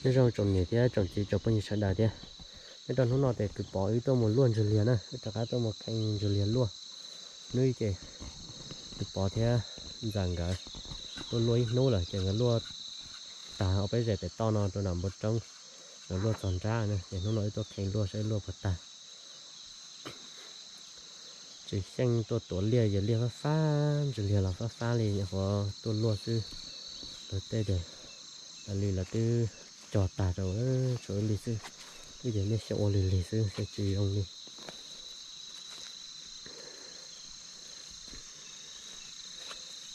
Nyob zoo tsoom niam thiab tsoom txiv tsoom phooj ywg sawv daws thiab. Nyob rau hnub no ces kuv Pov wb tuaj mus luaj ntswg liag na, wb rov qab tuaj mus kheej ntswg liag luaj. Hnub ib ces kuv Pov thiab ntxawm nkawd tuaj luaj ib hnub lawm ces nkawd luaj tag ob peb zes pem toj no rau nram npoo roob, nkawd luaj txog nrab na ces hnub no wb tuaj kheej luaj saib wb luaj puas tag. Tsis xyeej tuaj tuav liaj, yog liaj fab fab, ntswg liag los fab fab li, nyuam qhuav tuaj luaj xwb. Luag tej tias lawv li lawv twb cog tag rau, tshuav wb li xwb. Wb ces nej xyaum ua lig lig xwb, xyaum tsis zoo li.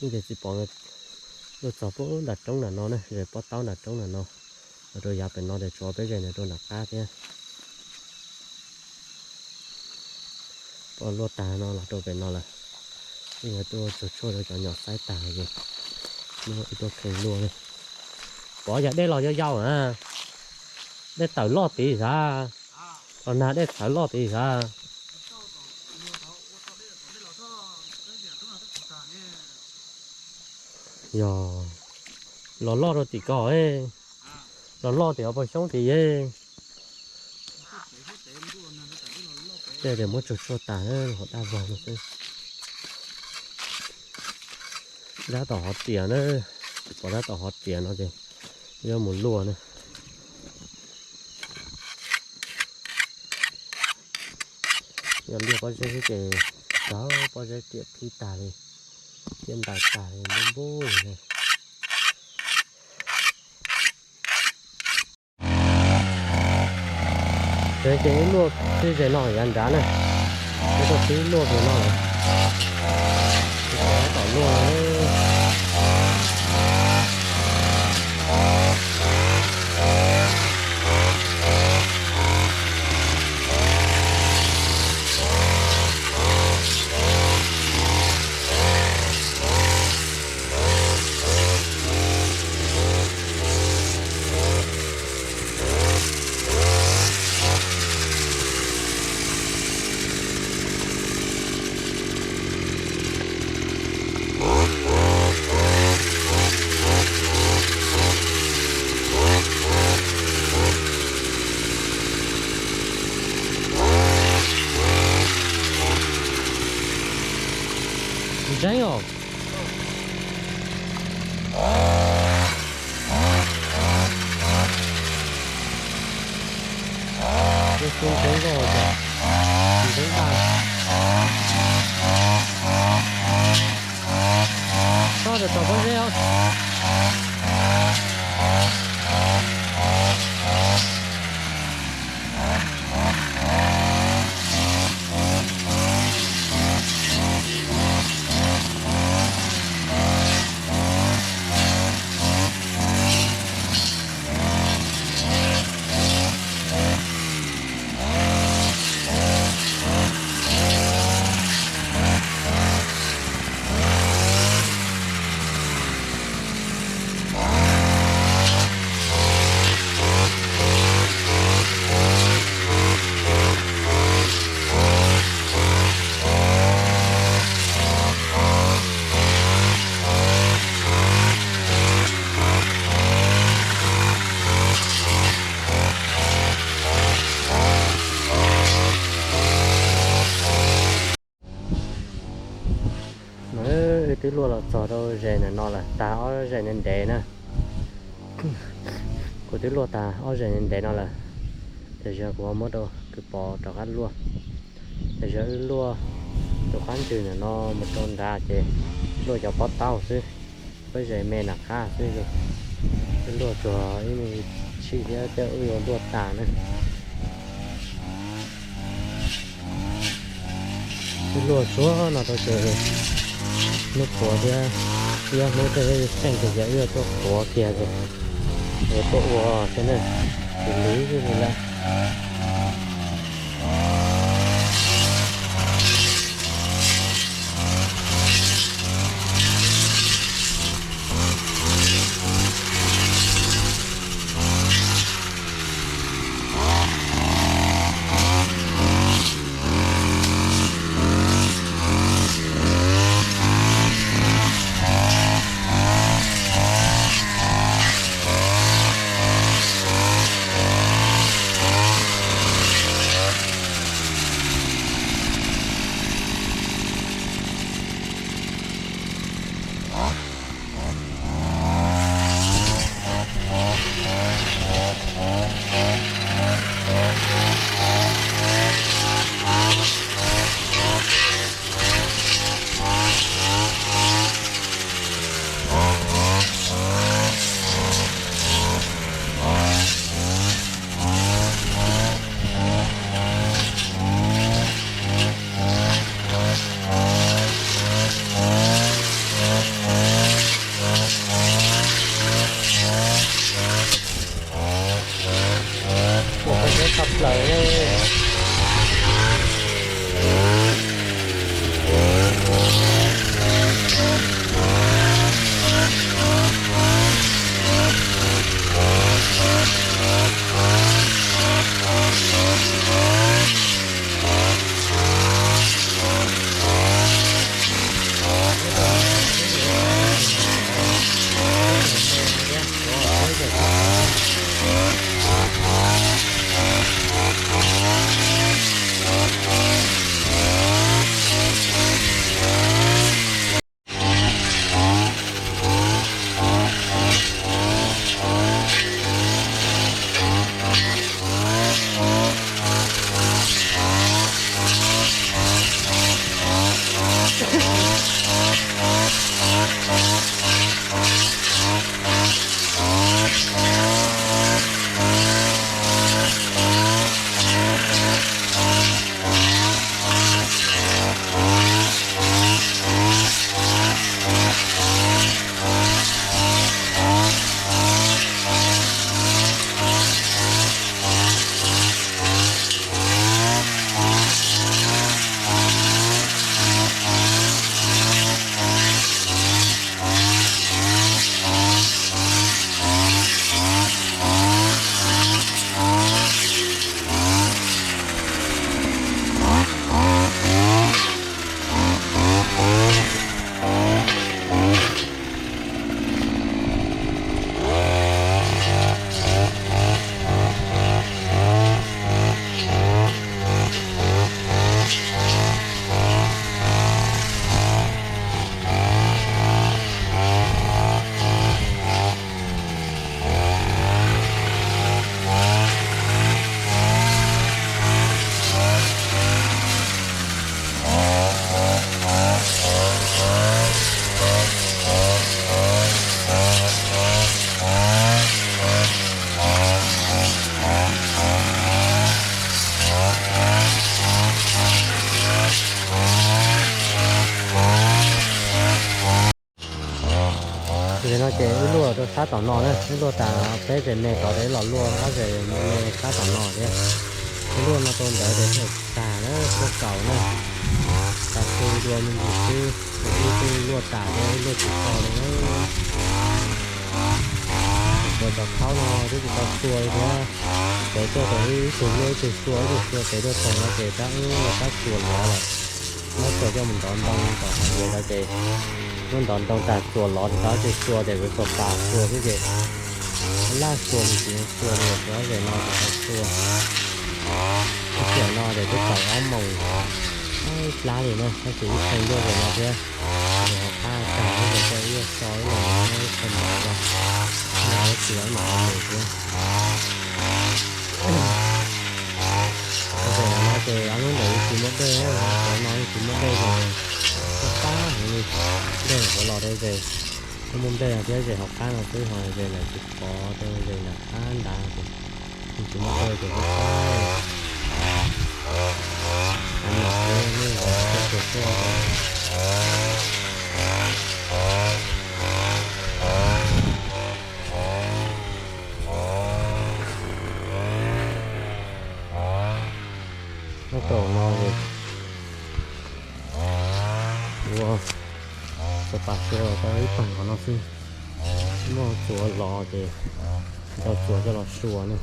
Wb ces txiv Pov luaj txog puag nram roob nram no na, zes pob taub nram roob nram no, los rau yav pem no ces tshuav peb zes ntawd rau nram qab thiab. Pov luaj tag no los rau pem no lawm. Wb yuav tuaj tsuag tshuaj rau cov nyom saib tag ces hnub no wb tuaj kheej luaj li. Pov yog dej los yau yau na, dej tawm loj tid sav, los nag dej txhawv loj tid sav. Yog los loj rau tim ko, los loj tim hauv paus xyoob tid. Tej tias muab tsuag tshuaj tas hauv daj vog no xwb. Dab tom hov riam na, Pov dab tom hov riam no ces yuav mus luaj na. Yog liaj pob zeb xwb ces tau pob zeb riam phib tag li, thiab ntais tag li npub npub li na. Ces ces wb luaj tib zes no yav nrad na, wb tuaj tib luaj kiag no lawm, tom luaj. Ntseeb os. Ntseeb nkauj, ntseeb tag. Tso rau pob zeb os. Wb twb luaj los txog rau zes ntawm no lawm, tag ob zes ntev ntev na. Kuv twb luaj tag ob zes ntev ntev no lawm, ces yog kuv ho muab rau kwv Pov rov qab luaj. Ces yog wb luaj tus qab ntswg ntawm no mus rau nrad ces luaj cov pob taub xwb, peb zes me nram qab xwb. Wb luaj tsuag ib me tshim thiab tej wb yuav luaj tas na. Wb luaj tsuag no rau ces hnub puav thiab, ib ob hnub tej xyeej ces yog wb yuav tuaj puav kiag ces yuav tuaj ua thiab na, tsis lig li lawm. Qab tom no na, wb luaj tas peb zes me tod ces wb los luaj ob zes me qab tom no thiab. Wb luaj no rau ntawd ces tag na, tuaj kaus na, tas tu dua me ntsis xwb, ib tug luaj tas thiab ib luaj tsis tau li na. Cov khaub no twb tsis tau xua li thiab, ces tuaj ces ib tug luaj ib tug xua ib tug xua ces tuaj txog no ces rab ub rab tsuas lov lawm. Muab tsuas coj mus ntov ntoo tom hav liaj no ces muab ntov ntoo tas tsuas lov tsis tau ces xua ces kuv xuas pas xua xwb ces laj xua li tsis xua li, ces ob zes no ces tau xua. Ib tiam no ces twb txog ob moos plab li na, tab sis ib txhia luaj zes no thiab, ces ho qab tag ib zes coj ib zes so ib los ib txhia ntawd, ib los ib txhia ib los ib mus thiab. Zes no ces ob hnub ntawd tsis muaj dej, cov no tsis muaj dej ces pab heev li. Dej qhuav los rau zes, muaj dej no thiab zes hauv qab no xwb ho zes lawm tsis pov rau zes nram qab nrad ces tsis muaj dej ces pab pab. Av no thiab nej los tuaj tsuag tuaj. Nyob rau no ces ua xuas pas xua tau ib tag qhov no xwb. Muaj txuas los ces tau txuas coj los sua ne.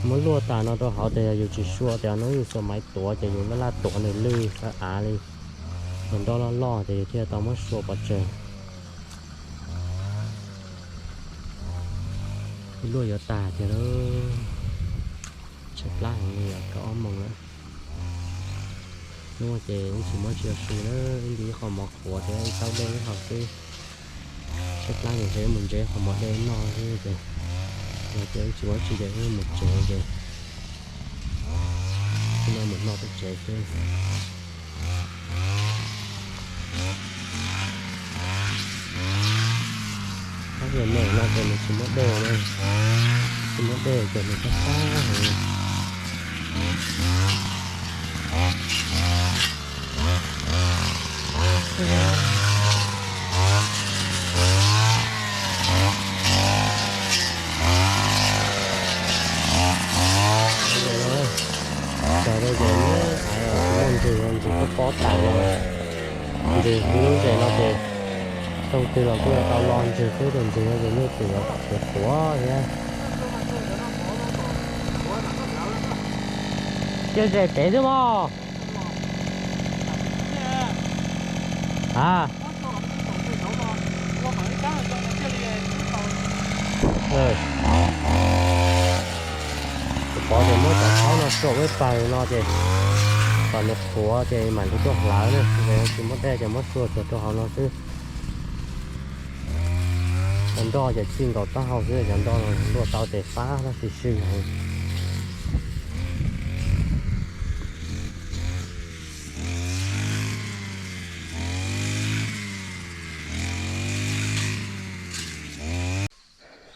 Muab luaj tas no rau hauv ces yog yus tsis sua ces hnub yus xuas maiv tuav ces yus laj laj tuav nws lwj av av li, ces nroj loj loj ces yus thiaj tau muab sua pov tseg. Ib luaj yuav tag tiag lawm, tshaib plab heev li os, kaum ob moos lawm. Hnub no ces wb tsis muab tsis ua si na, wb nti ib qho mov qhuav thiab ib taub dej ib hau xwb. Tshaib plab ces ntshe wb mus ntsib qho mov dej noj xwb ces, ces wb tsis muab tsis ces wb mus tsev ces, wb mus noj pem tsev xwb. Ob zes me no ces nws tsis muaj dej na, tsis muaj dej ces nws qab qab heev li. Ces no, ces no ces muab ais tsis muaj ntsws, ntsws pob pob tas no. Ntsws ib lub zes no ces txog twg los kuj yuav tau lo ntsws xwb, tus ntsws no ces nej twb yuav tuav thiab. Cia zes pem xwb mog. A, tus pov ces muab cov khaub no sua ua ib pawg no ces kom nws qhuav ces mam li tuaj hlawv na, ces tsis muaj dej ces muab sua tsuag rau hauv no xwb. Cov nroj ces txij nkaus taub hau xwb, cov nroj no luaj tau ces fab tab sis swb heev.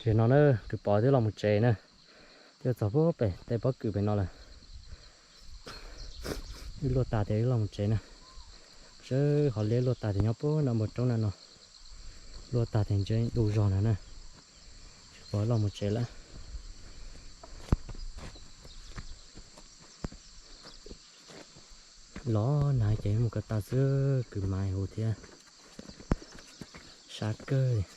Ces no na, tus pov twb los mus tsev na, twb txog pem tej pob kws pem no lawm. Wb luaj tas ces wb los mus tsev na. Sawv hov liab luaj tas ces nyob puag nram npoo roob na no, luaj tas ces ntshe du zog na na. Tus pov los mus tsev lawm. Los nag ces mus ko taw xwb, kwv mas hu thiab. Sab kawg.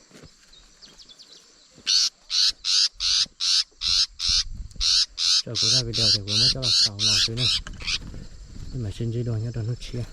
Tso kuv zaj video ces kuv muab coj los xaus no xwb na. Wb mam sib ntsib dua nyob rau hnub tshiab.